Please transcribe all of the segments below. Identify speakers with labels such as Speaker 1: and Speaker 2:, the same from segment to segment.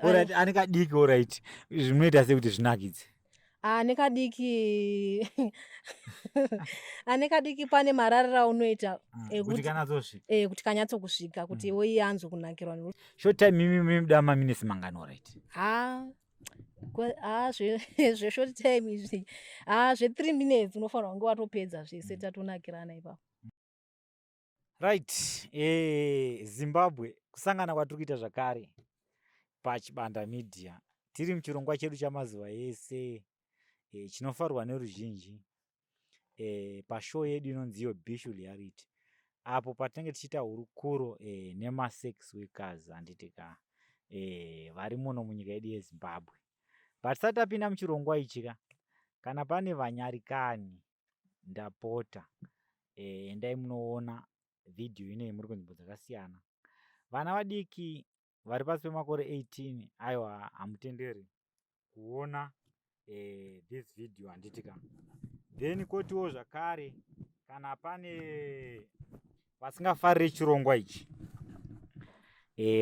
Speaker 1: Alright, ane kadiki. Alright, zvinoita sei kuti zvinakidze?
Speaker 2: Ane kadiki pane mararira aunoita
Speaker 1: kuti kanatsosvika.
Speaker 2: Kuti kanyatsokusvika, kuti iye anzwe kunakirwa.
Speaker 1: Short time imi muda maminitsi mangani, alright?
Speaker 2: Ha, ha, zveshort time izvi, ha, zve3 minutes unofanira kunge watopedza zvese, tatonakirana ipapo.
Speaker 1: Right, Zimbabwe, kusangana kwatiri kuita zvakare paChibanda Media, tiri muchirongwa chedu chamazuva ese chinofarwa neruzhinji pashow yedu inonzi iyo Bishu Reality, apo patinenge tichiita hurukuro nemasex workers, handiti ka, vari muno munyika yedu yeZimbabwe. But tisati tapinda muchirongwa ichi ka, kana pane vanyarikani, ndapota, endai munoona vhidhiyo inoyi muri kunzvimbo dzakasiyana. Vana vadiki vari pasi pemakore 18, aiwa, hamutenderi kuona this video, handiti ka? Then kotiwo zvakare, kana pane vasingafariri chirongwa ichi,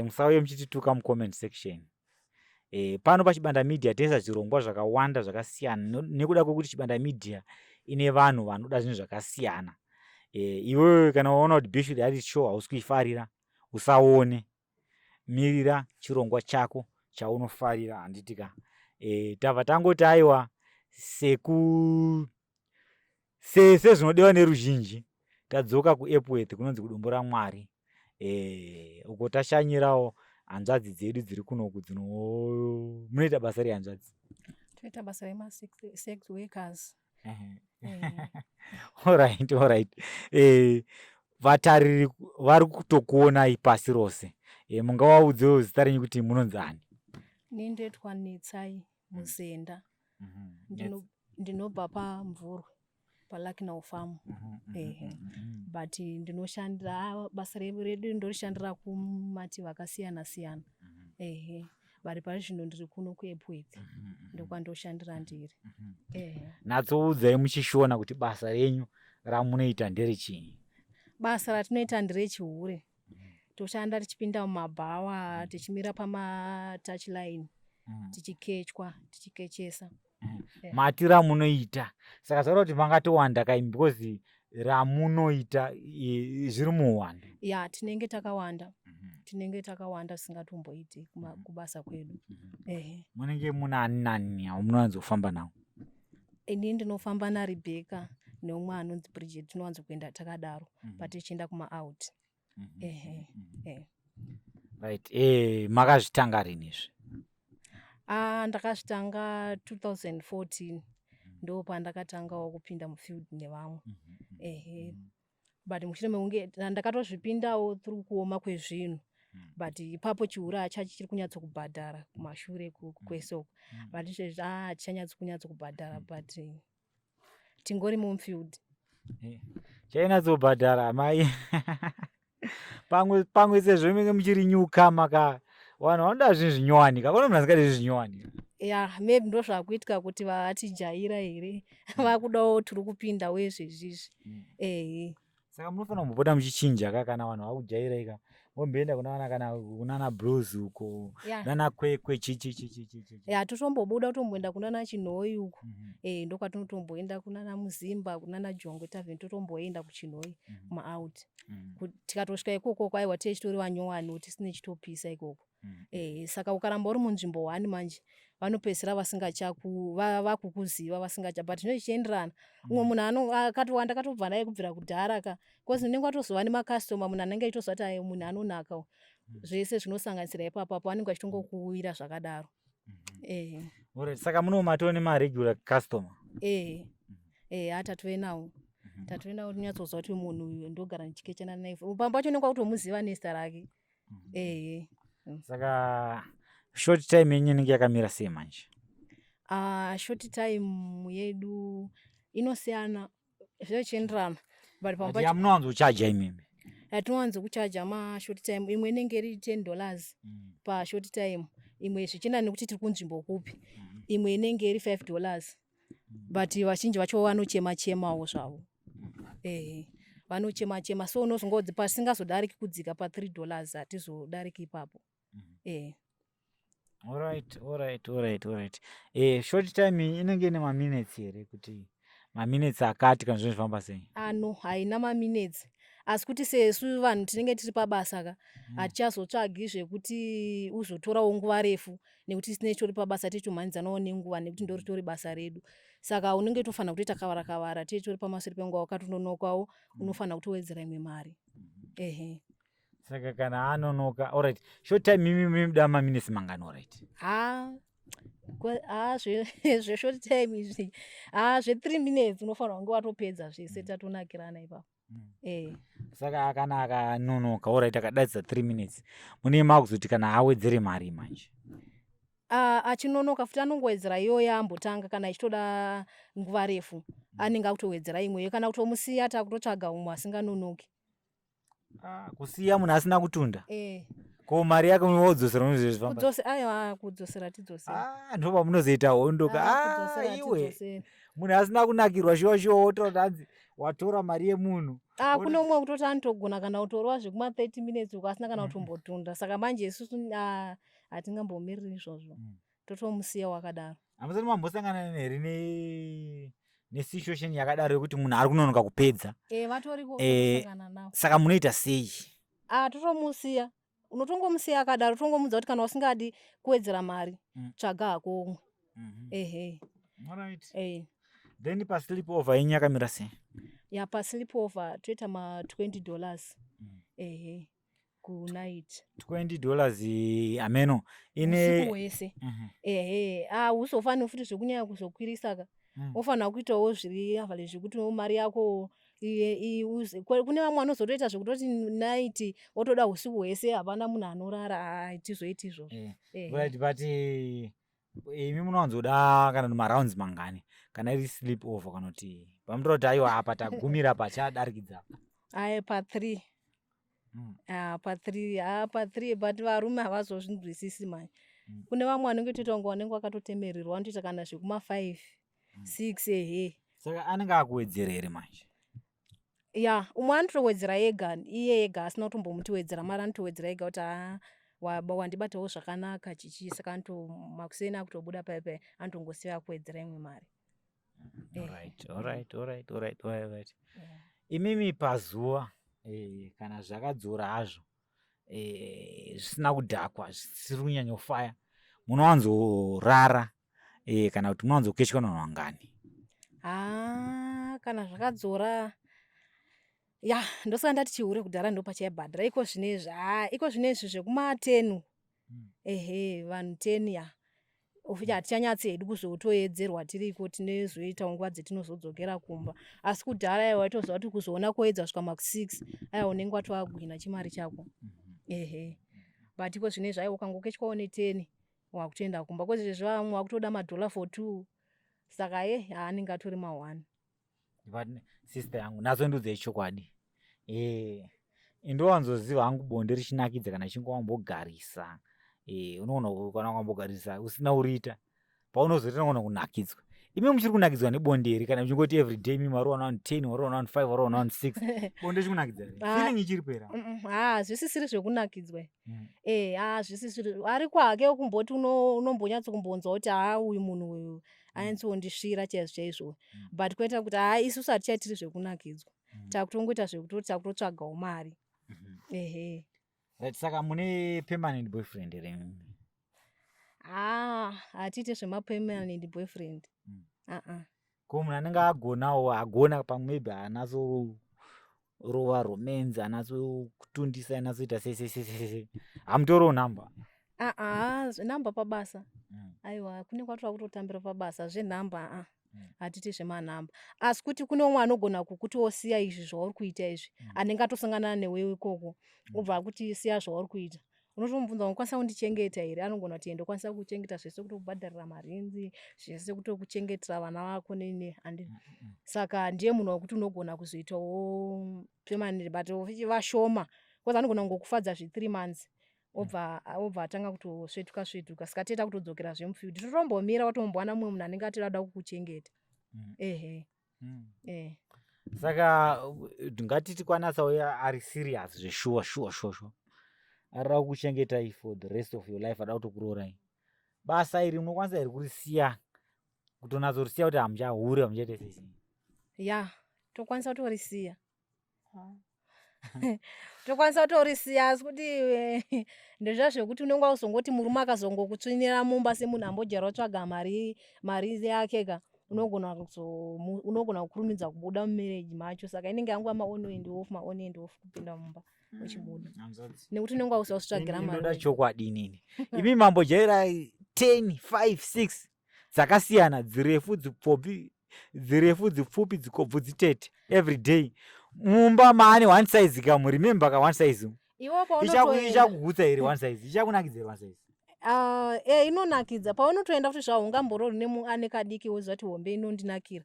Speaker 1: musauye muchitituka mucomment section. Pano paChibanda Media tinoisa zvirongwa zvakawanda zvakasiyana, nekuda kwekuti Chibanda Media ine vanhu vanoda zvinhu zvakasiyana. Iwewe kana waona kuti Bishu Reality Show hausi kuifarira, usaone, mirira chirongwa chako chaunofarira, handiti ka? Tabva tangoti aiwa, seku sezvinodiwa neruzhinji, tadzoka kuEpworth, kunonzi kuDombo raMwari, uko tashanyirawo hanzvadzi dzedu dziri kunoku dzino. Munoita basa rehanzvadzi?
Speaker 2: Toita basa remasex workers.
Speaker 1: Alright, vatariri vari kutokuonai pasi rose, mungavaudzewo zita renyu kuti munonzi ani?
Speaker 2: Ini ndoitwa Netsai Muzenda. Ndinobva paMvurwe, paLucknow Farm, ehe, but ndinoshandira basa redu, ndorishandira kumativi akasiyana siyana, ehe, but pari zvino ndiri kuno kuEpworth, ndokwandoshandira ndiri, ehe.
Speaker 1: Natsoudzai muchishona kuti basa renyu ramunoita nderechii?
Speaker 2: Basa ratinoita nderechihure. Toshanda tichipinda mumabhawa, tichimira pamatouchline, tichikechwa, tichikechesa.
Speaker 1: Mati ramunoita, saka zvaura kuti mangatowanda kaimi, because ramunoita zviri muwanda.
Speaker 2: Ya, tinenge takawanda, tinenge takawanda tisingatomboiti kubasa kwedu, ehe.
Speaker 1: Munenge muna ani nani avo munowanzofamba navo?
Speaker 2: Ini ndinofamba naRebecca neumwe anonzi Bridget. Tinowanzokuenda takadaro patichienda kumaout, ehe, ehe.
Speaker 1: Right, makazvitanga rini izvi?
Speaker 2: Ah, ndakazvitanga 2014, ndo pandakatangawo kupinda mufield nevamwe, ehe, but mushure mekunge ndakatozvipindawo through kuoma kwezvinhu, but ipapo chihure hachachi chiri kunyatsokubhadhara kumashure kwese uko, but izvezvi hachichanyatsikunyatso kunyatsokubhadhara, but tingori mufield.
Speaker 1: Chainatsobhadhara mai pamwe pamwe, sezvo munenge muchiri newcomer ka, vanhu vanoda zvinhu zvinyowanika. Kune munhu asingadi zvinhu zvinyowanika?
Speaker 2: Ya, maybe ndo zvakuitika kuti vatijaira here, vakudawo tiri kupinda wezvezvizvi, ehe.
Speaker 1: Saka munofanira kumbopota muchichinja ka, kana vanhu vakujaira ka, momboenda kunana kana kunana Blues uko, nana Kwekwe, chichi chichi chichi.
Speaker 2: Ya, totombobuda, totomboenda kunana Chinhoyi uko, ndokwatinotomboenda, kunana Muzimba, kunana Jongwe Tavern, totomboenda kuChinhoyi kumaout. Tikatosvika ikoko, kwaiwa tichitori vanyowani, tisine chitopisa ikoko. Saka ukaramba uri munzvimbo one manje, vanopedzisira vasingachaku vakukuziva vasingacha, but zvino zvichienderana, umwe munhu akatowanda akatobva naye kubvira kudhara ka, because unenge watozova nemakastoma, munhu anenge achitoziva kuti ayo munhu anonaka, zvese zvinosanganisira ipapo apo vanenge vachitongokuwira zvakadaro, ehe.
Speaker 1: Alright, saka muno matoo nemaregular customer?
Speaker 2: Ehe, ha, tatove nawo, tatove nawo. Tinyatsoziva kuti munhu uyu ndogara ndichikechana naye, pamwe pacho unenge wakutomuziva nezita rake, ehe.
Speaker 1: Saka short time yenyu inenge yakamira sei manje?
Speaker 2: Short time yedu inosiyana, zvinochienderana, but pamwe pacho
Speaker 1: Yamunowanzochaja imimi?
Speaker 2: Yatinowanzokuchaja mashort time, imwe inenge iri $10 pashort time, imwe zvichienda nekuti tiri kunzvimbo kupi, imwe inenge iri $5, but vazhinji vacho vanochema chemawo zvavo, ehe, vanochema chema, so unozongodzi pasingazodariki kudzika pa$3, hatizodariki ipapo, ehe.
Speaker 1: Alright. Short time iyi inenge ine maminutes here, kuti maminutes akati, kana zvinozvifamba sei?
Speaker 2: Ano haina maminutes, asi kuti sesu vanhu tinenge tiri pabasa ka, hatichazotsvagi zvekuti uzotorawo nguva refu, nekuti tinenge tori pabasa, tichitomhanyidzanawo nenguva, nekuti ndo ritori basa redu. Saka unenge tofanira kutoita kavara kavara, titori pamasure penguva. Wakatononokawo, unofanira kutowedzera imwe mari, ehe.
Speaker 1: Saka kana anonoka, alright, short time imi muda maminutes mangani, alright?
Speaker 2: Ha, ha, zveshort time izvi, ha, zve3 minutes unofanira kunge watopedza zvese, tatonakirana ipapo.
Speaker 1: Saka kana akanonoka, alright, akadatidza 3 minutes, mune makuzoti kana awedzere mari manje?
Speaker 2: Achinonoka futi anongowedzera iyoyo ambotanga. Kana ichitoda nguva refu, anenge akutowedzera imweyo, kana kutomusiya, takutotsvaga umwe asinganonoki.
Speaker 1: Ah, kusiya munhu asina kutunda?
Speaker 2: Eh.
Speaker 1: Ko mari yake munodzosera, unozozvifamba?
Speaker 2: Kudzose, aiwa, kudzosera tidzosera.
Speaker 1: Ah, ndo pamunozoita hondo ka.
Speaker 2: Ah, kudzosera.
Speaker 1: Ah, iwe.
Speaker 2: Tidzosere.
Speaker 1: Munhu asina kunakirwa shuwa shuwa, wotora kuti hanzi watora mari yemunhu.
Speaker 2: Ah, kune umwe kutoti anotogona kana kutorwa zvekuma 30 minutes uko asina kana kutombotunda. Saka manje isusu, ah, hatingambomiriri izvozvo. Totomusiya wakadaro.
Speaker 1: Hamusati mambosangana here nesituation yakadaro yekuti munhu ari kunonoka kupedza?
Speaker 2: E, vatoriko. Tosangana navo.
Speaker 1: Saka munoita sei?
Speaker 2: Ah, totomusiya, unotongomusiya akadaro, tongomudza kuti kana usingadi kuwedzera mari, tsvaga hako umwe, ehe.
Speaker 1: Alright.
Speaker 2: Eh.
Speaker 1: Then pasleep over yenyu yakamira sei?
Speaker 2: Ya, pasleep over toita ma $20, ehe, kunight.
Speaker 1: $20, ameno ine
Speaker 2: Usiku hwese. Ehe, ah, usofaniri futi zvekunyanya kuzokwirisa ka. Unofanira kuitawo zviri average, zvekuti mari yako kune vamwe vanozotoita zvekutoti night wotoda usiku hwese, hapana munhu anorara. Hatizoiti izvozvo.
Speaker 1: Right, but imi munowanzoda kana kuti marounds mangani kana iri sleep over, kana kuti pamutora kuti aiwa, apa tagumira, pachadarikidza?
Speaker 2: Aya, pa3. Ah, pa3, ah, pa3, but varume havazozvinzwisisi mani. Kune vamwe vanenge toita kunge vanenge vakatotemererwa, vanotoita kana zvekuma5, 6, ehe.
Speaker 1: Saka anenge akuwedzera here manje?
Speaker 2: Ya, umwe anotowedzera ega, iye ega, asina kutombomuti wedzera mari, anotowedzera ega kuti haa, wandibatawo zvakanaka chichi. Saka anoto makuseni akutobuda paya paya, anotongosiya akuwedzera imwe mari.
Speaker 1: Alright. Imimi pazuva, kana zvakadzora hazvo, zvisina kudhakwa, zvisiri kunyanyofaya, munowanzorara, kana kuti munowanzokechwa navanhu vangani?
Speaker 2: Haa, kana zvakadzora, ya, ndosaka ndati chihure kudhara ndo pachaibhadhara. Iko zvinezvi, haa, iko zvinezvi zvekuma10, ehe, vanhu 10, ya, ofuti hatichanyatsi hedu kuzotoedzerwa tiriko, tinezoita nguva dzetinozodzokera kumba. Asi kudhara, aiwa, waitoziva kuti kuzoona kuedza kusvika maku6, aiwa, unenge watowagwina chimari chako, ehe. But iko zvinezvi, aiwa, ukangokechwawo ne10, wakutoenda kumba kwezvezvi. Vamwe wakutoda madollar for two, saka ye, haanenge atori ma1.
Speaker 1: But sister yangu, natsondiudzai chokwadi, indowanzoziva hangu bonde richinakidza kana chinge wambogarisa. Unoona kana wambogarisa usina uriita, paunozoita unogona kunakidzwa. Imi muchiri kunakidzwa nebonde here, kana muchingoti everyday imi marowana vanhu 10, warowana vanhu 5, warowana vanhu 6, bonde richinakidza here?
Speaker 2: Ah.
Speaker 1: Feeling ichiripo here?
Speaker 2: Ha, zvisisiri zvekunakidzwa. Ha, zvisisiri. Ariko hake kumboti unombonyatso kumbonzwa kuti haa, uyu munhu uyu anyatsondisvira chaizvo chaizvo, but kwete kuti, haa, isusu hatichaitiri zvekunakidzwa. Takutongoita zvekutoti takutotsvagawo mari, ehe.
Speaker 1: Right, saka mune permanent boyfriend here imimi?
Speaker 2: Haa, hatiite zvemapermanent boyfriend. Aa.
Speaker 1: Ko munhu anenge agonawo, agona pamwe maybe anatsorova romance, anatsokutundisa, anatsoita sei sei sei sei sei, hamutoriwo nhamba?
Speaker 2: Aa, zvenhamba pabasa, aiwa, kune kwatova kutotambira pabasa. Zvenhamba, aa, hatiti zvemanhamba. Asi kuti kune umwe anogona kukuti wosiya izvi zvauri kuita izvi, anenge atosangana newewe ikoko, obva akuti siya zvauri kuita, unotomubvunza, unokwanisa kundichengeta here? Anogona kuti ndokwanisa kuchengeta zvese, kutokubhadharira marenzi zvese, kutokuchengetera vana vako nene handi. Saka ndiye munhu wekuti unogona kuzoitawo permanent, but vashoma, because anogona kungokufadza zve3 months, obva atanga kutosvetuka svetuka. Saka toita kutodzokera zvemufield, totombomira watombowana mumwe munhu anenge atirada kukuchengeta, ehe.
Speaker 1: Saka ngatiti kwanatsa ari serious zveshuwa shuwa shuwa shuwa, arida kukuchengetai for the rest of your life, ada kutokurorai. Basa iri munokwanisa here kurisiya, kutonatsorisiya kuti hamuchahure, hamuchaite sei sei?
Speaker 2: Ya, tokwanisa kutorisiya. Tokwanisa kutorisiya, asi kuti ndezva zvekuti unenge wakuzongoti murume akazongokutsvinyira mumba semunhu ambojaira kutsvaga mari yake ka, unogona kukurumidza kubuda mumarriage macho. Saka inenge yanguva maon and off, maon and off, kupinda mumba uchibuda, nekuti unenge wakuziva kuzvitsvagira mari.
Speaker 1: Ndinoda chokwadi inini. Imi mambojaira 10, 5, 6 dzakasiyana, dzirefu, dzipfupi, dzirefu, dzipfupi, dzikobvu, dzitete, every day mumba maane one size kamu. Remember ka, one size.
Speaker 2: Iwo paunotoenda
Speaker 1: Ichakugutsa here one size? Ichakunakidza here one size?
Speaker 2: Ah, inonakidza paunotoenda kuti zvawo ungamborori ane kadiki, woziva kuti hombe inondinakira.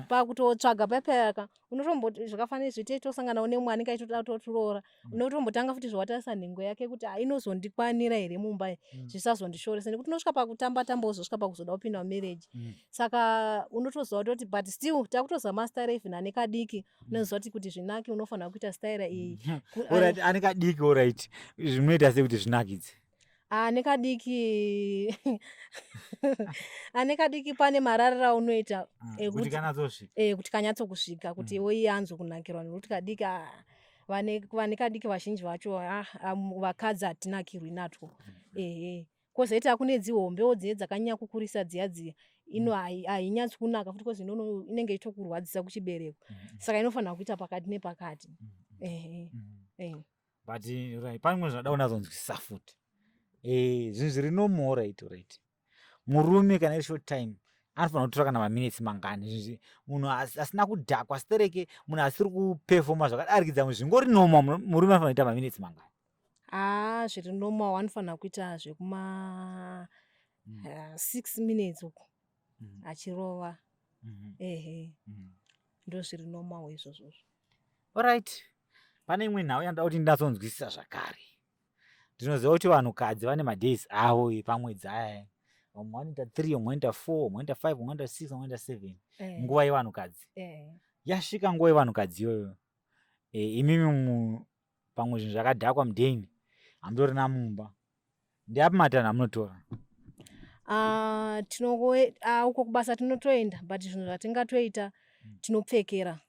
Speaker 2: Pakutotsvaga papayaka unotomboti zvakafanira zvite tosanganawo nemwe anenge achitoda kutotiroora. Unotombotanga futi zvawatarisa nhengo yake kuti, ah, inozondikwanira here mumba iyi, zvisazondishoresa, nekuti unosvika pakutamba tamba wozosvika pakuzoda kupinda mumarriage. Saka unotoziva kutoti, but still takutoziva mastyle, even ane kadiki unoziva kuti zvinake unofanira kuita style iyi.
Speaker 1: Alright, ane kadiki, alright, zvinoita sei kuti zvinakidze?
Speaker 2: Ane kadiki pane marariro aunoita
Speaker 1: kuti kanatsosvika.
Speaker 2: Kuti kanyatsokusvika, kuti iwe anzwe kunakirwa, nekuti kadiki, ah, vane kadiki vazhinji vacho, ah, vakadzi hatinakirwi natwo. Ehe, kwozoita kune dzihombewo dziye dzakanyanya kukurisa dziya dziya, ino hainyatsi kunaka futi, kozi inenge ichitokurwadzisa kuchibereko. Saka inofanira kuita pakati nepakati, ehe.
Speaker 1: But right, pane zvada unazonzwisisa futi. Zvinhu zviri normal, right, murume kana iri short time anofanira kutora kana maminutes mangani? Munhu asina kudhakwa stereke, munhu asiri kupefoma zvakadarikidza, zvingori normal, murume anofanira kuita maminutes mangani?
Speaker 2: Haa, zviri normal anofanira kuita zvekuma 6 minutes uko achirova. Ehe, ndo zviri normal izvozvozvo.
Speaker 1: Alright, pane imwe nhau yandoda kuti ndinatsonzwisisa zvakare. Ndinoziva kuti vanhukadzi vane madays avo epamwedzi aya. Vamwe vanoita 3, vamwe vanoita 4, vamwe vanoita 5, vamwe vanoita 6, vamwe vanoita 7. Nguva yevanhukadzi yasvika, nguva yevanhukadzi iyoyo, imimi pamwe zvinhu zvakadhakwa mudheni, hamutorina mumba, ndeapi matanho amunotora?
Speaker 2: Ah, uko kubasa tinotoenda, but zvinhu zvatingatoita, tinopfekera,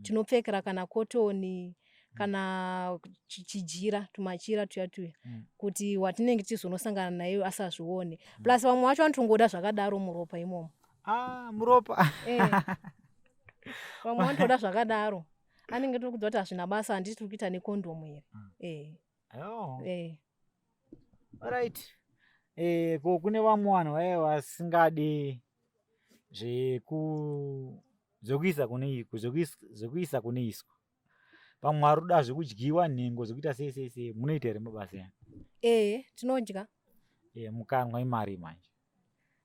Speaker 2: tinopfekera kana kotoni kana chijira, tumachira tuya tuya, kuti watinenge tichizonosangana naye asazvione. Plus vamwe vacho vanotongoda zvakadaro muropa imomo.
Speaker 1: Ah, muropa.
Speaker 2: Vamwe vanotoda zvakadaro, anenge tokudza kuti hazvina basa, handiti tiri kuita nekondomu here?
Speaker 1: Oh. Alright, ko kune vamwe vanhu vaya vasingadi zvekuisa kune zvekuisa kune iswa, vamwe vari kuda zvekudyiwa nhengo, zvekuita sei sei sei, munoita here mabasa aya?
Speaker 2: Eh, tinodya.
Speaker 1: Mukanwa imari manje?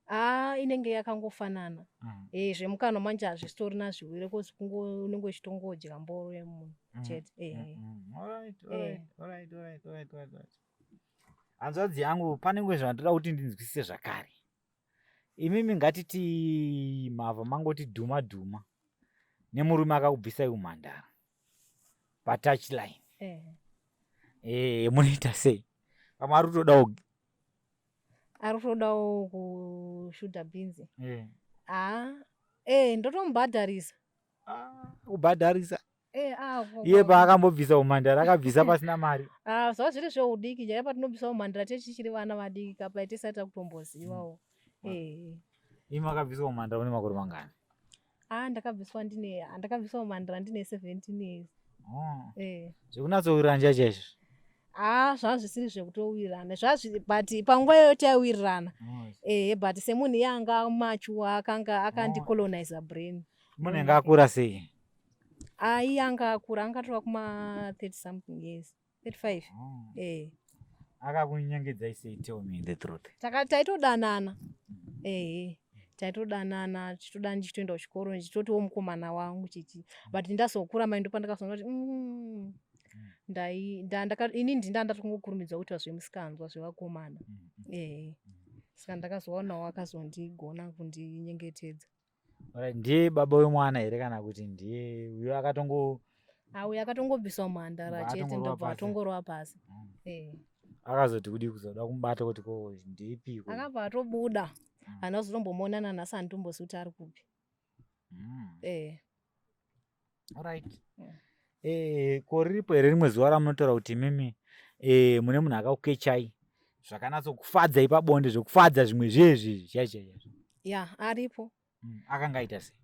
Speaker 2: Haa, inenge yakangofanana. Zvemukanwa manje hazvisitorina zviwire, kozi kungo unenge uchitongodya mboro yemunhu chete.
Speaker 1: Alright, alright. Hanzvadzi yangu, pane ngwe zvandoda kuti ndinzwisise zvakare. Imimi ngatiti mavha mangoti dhuma dhuma nemurume akakubvisai umhandara patouchline. Munoita sei? Pamwe ari kutodawo.
Speaker 2: Ari kutodawo kushudha bhinzi. Haa, ndotomubhadharisa.
Speaker 1: Ah, kubhadharisa?
Speaker 2: Ah,
Speaker 1: Iye paakambobvisa umhandara akabvisa pasina mari?
Speaker 2: Ah, zvava zviri zveudiki chaipo. Patinobvisa umhandara tichiri vana vadiki kapa, tisati takutombozivawo.
Speaker 1: Imi akabviswa umhandara une makore mangani?
Speaker 2: Ah, ndakabviswa umhandara ndine 17 years.
Speaker 1: Oh. Zvekunatsowirirana chaizvo?
Speaker 2: Ah, zvava zvisiri zvekutowirirana zvazvi, but panguva iyoyo taiwirirana. Ehe, but semunhu iye anga mature, akanga akandicolonize brain.
Speaker 1: Munhu anga akura sei?
Speaker 2: Ah, iye anga akura, angatova kuma 30 something years, 35.
Speaker 1: Akakunyengedzai sei? Tell me the truth.
Speaker 2: Taitodanana, ehe, taitodanana, tichitoda, ndichitoenda kuchikoro, ndichitotiwo mukomana wangu chichi, but ndazokura mai ndopandakazoona kuti ini ndinda ndatongokurumidza kuita zvemusikanzwa zvevakomana. Ehe, saka ndakazoonawo akazondigona kundinyengetedza.
Speaker 1: Alright, ndiye baba wemwana here kana kuti ndiye uyo akatongo
Speaker 2: Auyo akatongobviswa mhandara
Speaker 1: Bva
Speaker 2: chete.
Speaker 1: Atongorova
Speaker 2: Ndobva
Speaker 1: pasi.
Speaker 2: atongorova pasi.
Speaker 1: Akazoti kudii kuzoda kumubata kuti ko ndipiko?
Speaker 2: Akabva atobuda. Handina kuzotombomuona nanhasi handitombozivi kuti ari kupi. Eh.
Speaker 1: Alright. Ko riripo here rimwe zuva ramunotaura kuti imimi mune munhu akakukechai zvakanatsokufadzai pabonde zvekufadza zvimwe zvezvi chaizvo chaizvo?
Speaker 2: Ya, aripo.
Speaker 1: Akanga aita sei?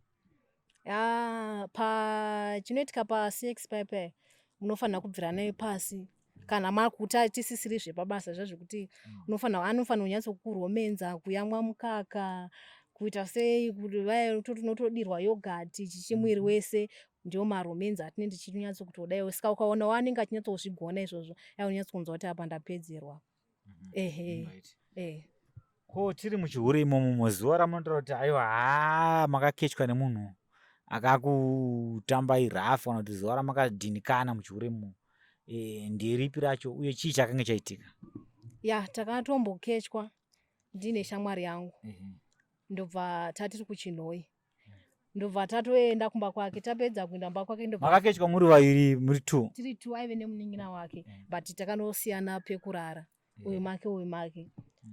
Speaker 2: Ya, pa chinoitika pasex paipai munofanira kubvira naye pasi kana makuta tisisiri zvepabasa zviya zvekuti unofanira anofanira kunyatsokuromenza kuyamwa mukaka kuita sei kuti vaya unotodirwa yogati chichi mwiri wese ndiwo maromenzi atinenge tichinyatso saka ukaona wanenge achinyatsozvigona izvozvo unonyatsokunzwa kuti apa ndapedzerwa. Ehe.
Speaker 1: Right.
Speaker 2: Eh.
Speaker 1: Ko tiri muchihure imomo muzuva ramunotaura kuti aiwa haa makakechwa nemunhu akakutambai rafu kana kuti zuva ramakadhinikana muchihure imomo nderipi racho uye chii chakange chaitika?
Speaker 2: Ya, takatombokechwa ndine shamwari yangu. Ndobva tatiri kuChinhoyi. Ndobva tatoenda kumba kwake, tapedza kuenda kumba kwake ndobva
Speaker 1: Makakechwa muri vaviri muri two?
Speaker 2: Tiri two, aive nemunin'ina wake but takanosiyana pekurara. Uyu make uyu make.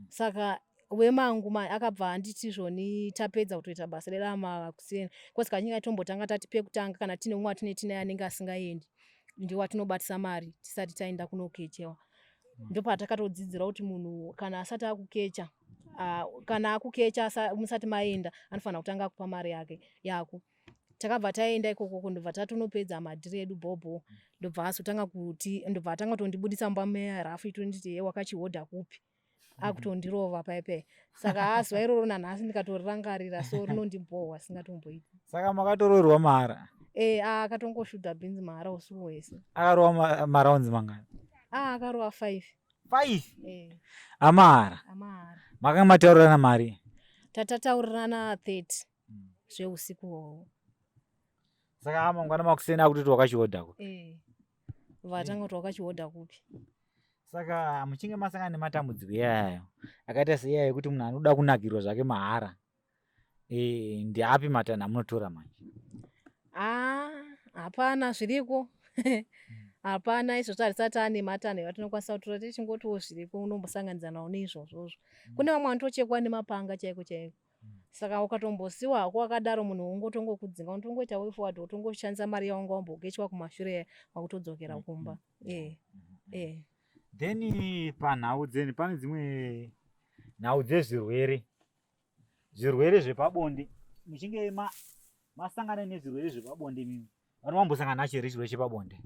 Speaker 2: Saka wemangu akabva anditi zvoni tapedza kutoita basa reramakuseni. Kosi kachinge tombotanga tati pekutanga kana tine umwe watine tinaye anenge asingaendi ndiwo atinobatisa mari tisati taenda kunokechewa. Ndopatakatodzidzira kuti munhu kana asati akukecha kana akukecha musati maenda anofanira kutanga akupa mari yake yako. Takabva taenda ikoko ndobva tatonopedza madhiri edu bhobho ndobva azotanga kuti ndobva atanga kutondibudisa mumba merafu itonditi ye wakachihodha kupi akutondirova paipai. Saka zuva iroro nanhasi ndikatorirangarira so rinondibhohwa singatomboiti.
Speaker 1: Saka makatoroorwa mahara?
Speaker 2: Eh, akatongoshuta bhinzi mahara usiku hwese.
Speaker 1: Akarova marounds mangani?
Speaker 2: Akarova 5.
Speaker 1: 5?
Speaker 2: Eh.
Speaker 1: Amahara?
Speaker 2: Amahara.
Speaker 1: Makanga mataurirana mari?
Speaker 2: Tatataurirana 30 zveusiku hwohwo.
Speaker 1: Saka mangwana makuseni akutoti wakachihodha kupi?
Speaker 2: Eh. Vatanga kuti wakachihodha kupi.
Speaker 1: Saka muchinge masangana nematambudziko iyayo akaita seiyayo ekuti munhu anoda kunakirwa zvake mahara ndeapi matanho amunotora manje?
Speaker 2: Hapana zviriko. Hapana izvozvo hatisati ane matanho atinokwanisa kutora tichingotiwo zviriko unombosanganidzanawo neizvozvozvo. Kune vamwe vanotochekwa nemapanga chaiko chaiko. Saka ukatombosiwa hako wakadaro munhu ungotongokudzinga unotongoita way forward wotongoshandisa mari yawanga wambokechwa kumashure wakutodzokera kumba. Eh.
Speaker 1: Then panhau dzeni pane dzimwe nhau dzezvirwere. Zvirwere zvepabonde. Muchinge masangana nezvirwere zvepabonde mimi. Vanhu vambosangana nacho here chirwere chepabonde?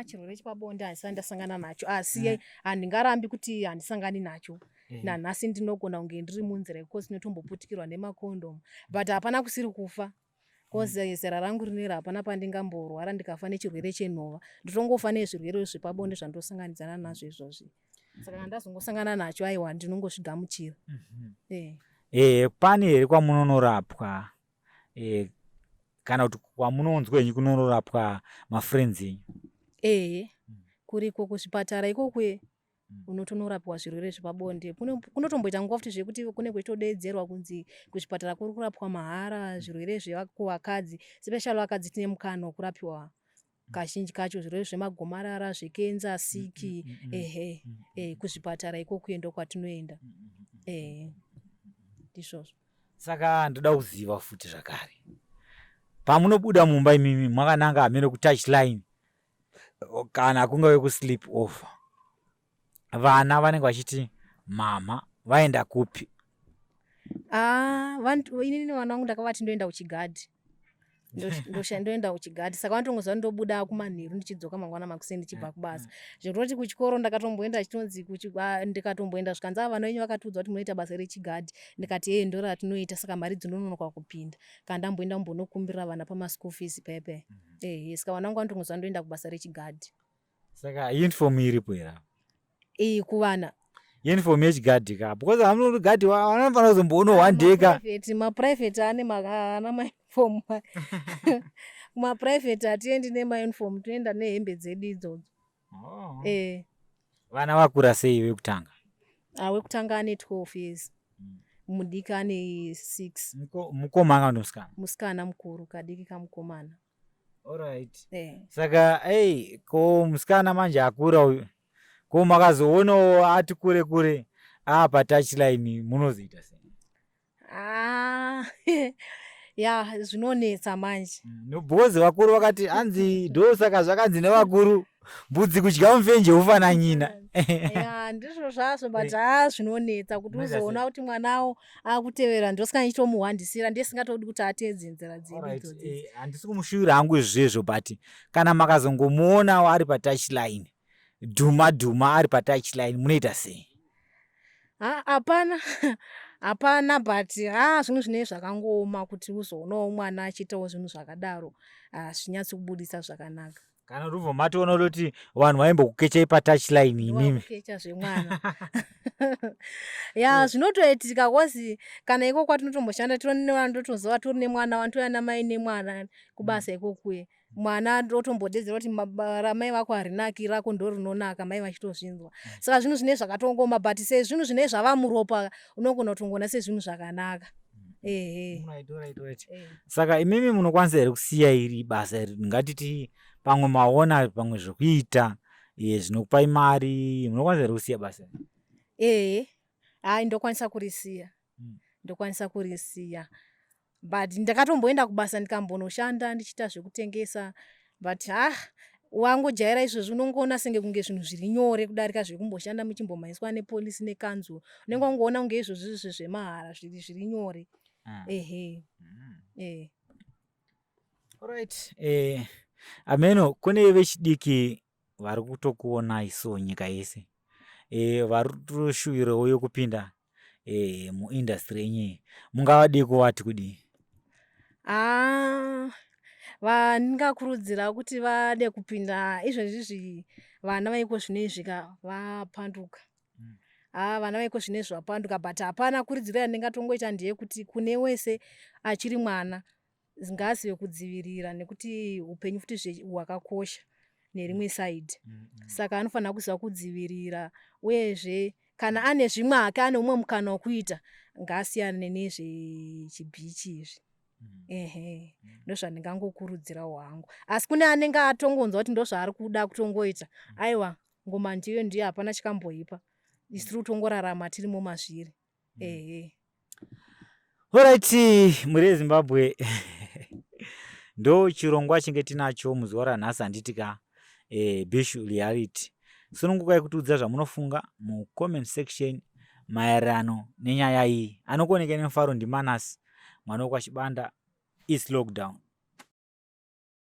Speaker 2: Chirwere chepabonde handisati ndasangana nacho asi handingarambi kuti handisangani nacho. Nanhasi ndinogona kunge ndiri munzira yekuti ndinotomboputikirwa nemakondomu but hapana kusiri kufa. Kozi zera rangu rineri hapana pandingamborwara ndikafa nechirwere chenhova. Ndotongofa nezvirwere zvepabonde zvandosanganidzana nazvo izvozvi. Saka kana ndazongosangana nacho aiwa ndinongozvigamuchira.
Speaker 1: Pane here kwamunonorapwa kana kuti kwamunonzwa henyu kunonorapwa mafriends enyu?
Speaker 2: Ehe, kuriko kuzvipatara ikoko unotonorapiwa zvirwere zvepabonde. Kunotomboita nguva futi zvekuti kune kuchitodeedzerwa kunzi kuzvipatara kuri kurapwa mahara zvirwere zvekuvakadzi. Especially vakadzi tine mukana wekurapiwa kazhinji kacho zvirwere zvemagomarara, zvekenza, siki, ehe, kuzvipatara ikoko ndokwatinoenda. Ndizvozvo.
Speaker 1: Saka ndoda kuziva futi zvakare. Pamunobuda mumba imimi makananga hameno kutouch line kana kungave kusleep over. Vana vanenge vachiti mama vaenda kupi?
Speaker 2: Inini vana vangu ndakavati ndoenda kuchigadhi. Ndoenda kuchigadhi saka vanotongoziva ndobuda kumanheru ndichidzoka mangwana makuseni ndichibva kubasa. Zvekutoti kuchikoro ndakatomboenda chitonzi ndikatomboenda zvikanzi vana venyu vakatiudza kuti munoita basa rechigadhi. Ndikati ee ndo ratinoita saka mari dzinononoka kupinda. Kana ndamboenda kumbonokumbirira vana pamaschool fees paya. Saka vana vangu vanotongoziva ndoenda kubasa rechigadhi.
Speaker 1: Saka uniform iripo here apa?
Speaker 2: Kuvana.
Speaker 1: Uniform yechigadhi ka because hamunogadhi vanofanira kuzomboona one day ka.
Speaker 2: Maprivate ane ana mauniform. Kumaprivate hatiendi nemauniform tinoenda nehembe dzedu idzodzo.
Speaker 1: Vana vakura sei vekutanga?
Speaker 2: Wekutanga ane 12 years. Mudiki ane 6.
Speaker 1: Mukoma kana musikana?
Speaker 2: Musikana mukuru, kadiki kamukomana.
Speaker 1: Alright. Saka hey, ko musikana manje akura uyu. Ko makazoonawo ati kure kure apa touchline munozoita sei?
Speaker 2: Ah, ya zvinonetsa manje.
Speaker 1: Because vakuru vakati hanzi ndosaka zvakanzi nevakuru mbudzi kudya mufenje ufana nyina.
Speaker 2: Ya, ndizvo zvazvo, but haa, zvinonetsa kuti
Speaker 1: Unoita sei?
Speaker 2: uzoona kuti mwanawo akutevera. Ndosaka ndichitomuhwandisira, ndisingatodi kuti ateedze nzira dzedu idzodzi.
Speaker 1: Handisi kumushuvira hangu izvezvo, but kana makazongomuonawo ari patouchline, dhuma dhuma ari patouchline, munoita sei?
Speaker 2: Ha, hapana, hapana, but ha, zvinhu zvinenge zvakangooma kuti uzoonawo mwana achiitawo zvinhu zvakadaro, hazvinyatsi kubudisa zvakanaka.
Speaker 1: Kana rubva matoona kuti vanhu vaimbokukechai patouchline imimi?
Speaker 2: Kecha zvemwana, ya, zvinotoitika, 'cause kana iko kwatinotomboshanda tori nevanhu, tori nemwana, vanotouya namai nemwana kubasa ikokuye. Mwana otombodedzera kuti ramai vako harinaki, rako ndo rinonaka, mai vachitozvinzwa. Saka zvinhu zvinenge zvakatongoma, but sezvinhu zvinenge zvava muropa, unogona kutongoona sezvinhu zvakanaka, ehe.
Speaker 1: Saka imimi munokwanisa here kusiya iri basa iri? Ngatiti pamwe maona pamwe zvekuita zvinokupai mari, munokwanisa here kusiya basa iri?
Speaker 2: Ehe, hai, ndokwanisa kurisiya. Ndokwanisa kurisiya, but ndakatomboenda kubasa, ndikambonoshanda ndichiita zvekutengesa, but ha, wangojaira izvozvi, unongoona senge kunge zvinhu zviri nyore kudarika zvekumboshanda muchimbomhanyiswa nepolisi nekanzuro. Unenge wangoona kunge izvozvi izvi zvemahara zviri nyore. Ehe.
Speaker 1: Alright, ameno kune vechidiki vari kutokuonai so nyika yese, vari kutoshuvirawo yekupinda muindustry yenyu, mungavadii kuvati kudii?
Speaker 2: Ah, vandingakurudzira kuti vade kupinda izvezvizvi, vana vaiko zvino ka vapanduka. Ah, vana vaiko zvinezvi vapanduka, but hapana kurudziro yandingatongoita, ndeyekuti kune wese achiri mwana ngaazive kudzivirira, nekuti upenyu futi hwakakosha nerimwe side. Saka anofanira kuziva kudzivirira, uyezve kana ane zvimwe hake, ane umwe mukana wekuita, ngaasiyane nezvechibhichi izvi. Ehe, ndozvandingangokurudzirawo hangu. Asi kune anenge atongonzwa kuti ndozvaari kuda kutongoita, aiwa, ngoma ndiyo ndiyo, hapana chikamboipa. Isu tiri kutongorarama tirimo mazviri, ehe.
Speaker 1: Alright, mhuri yeZimbabwe, ndo chirongwa chinge tinacho muzuva ranhasi, handiti ka? Bishu Reality. Sunungukai kutiudza zvamunofunga mucomment section maererano nenyaya iyi. Anokuoneka nemufaro ndiManasi, mwana wekwaChibanda. Is lockdown.